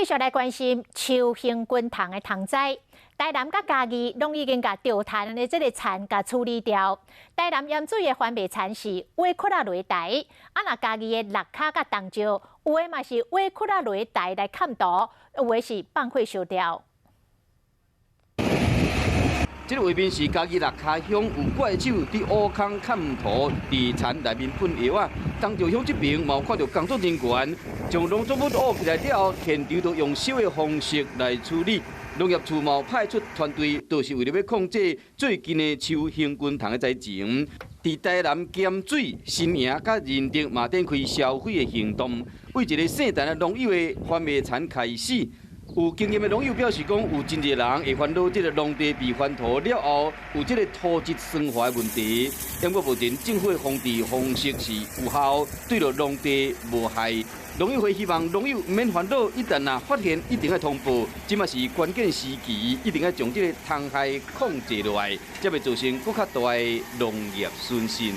續來關心秋行軍蟲的蟲災。台南佮嘉義攏已經共著田的這个田共處理掉。台南鹽水的番麥田是挖掘仔犁台，啊若嘉義的六跤佮東石，有的嘛是挖掘仔犁台來崁塗，有的是放火燒掉。這个畫面是嘉義六跤鄉有怪手佇挖空崁塗，佇田內面噴藥仔。東石鄉這邊嘛有看著工作人員將農作物挖起來了後，現場就用燒的方式來處理。農業處嘛派出團隊，就是為了欲控制最近的秋行軍蟲的災情。佇台南鹹水、新營佮仁德嘛展開銷毀的行動，對一个姓陳的農友的番麥田開始。有經驗的農友表示講，有真濟人會煩惱這个農地被翻塗了後，有這个土質酸化的問題。不過目前政府的防治方式是有效，對著農地無害。農友會希望農友毋免煩惱，一旦若發現，一定愛通報。這馬是關鍵時期，一定愛將這个蟲害控制落來，才袂造成閣較大的農業損失。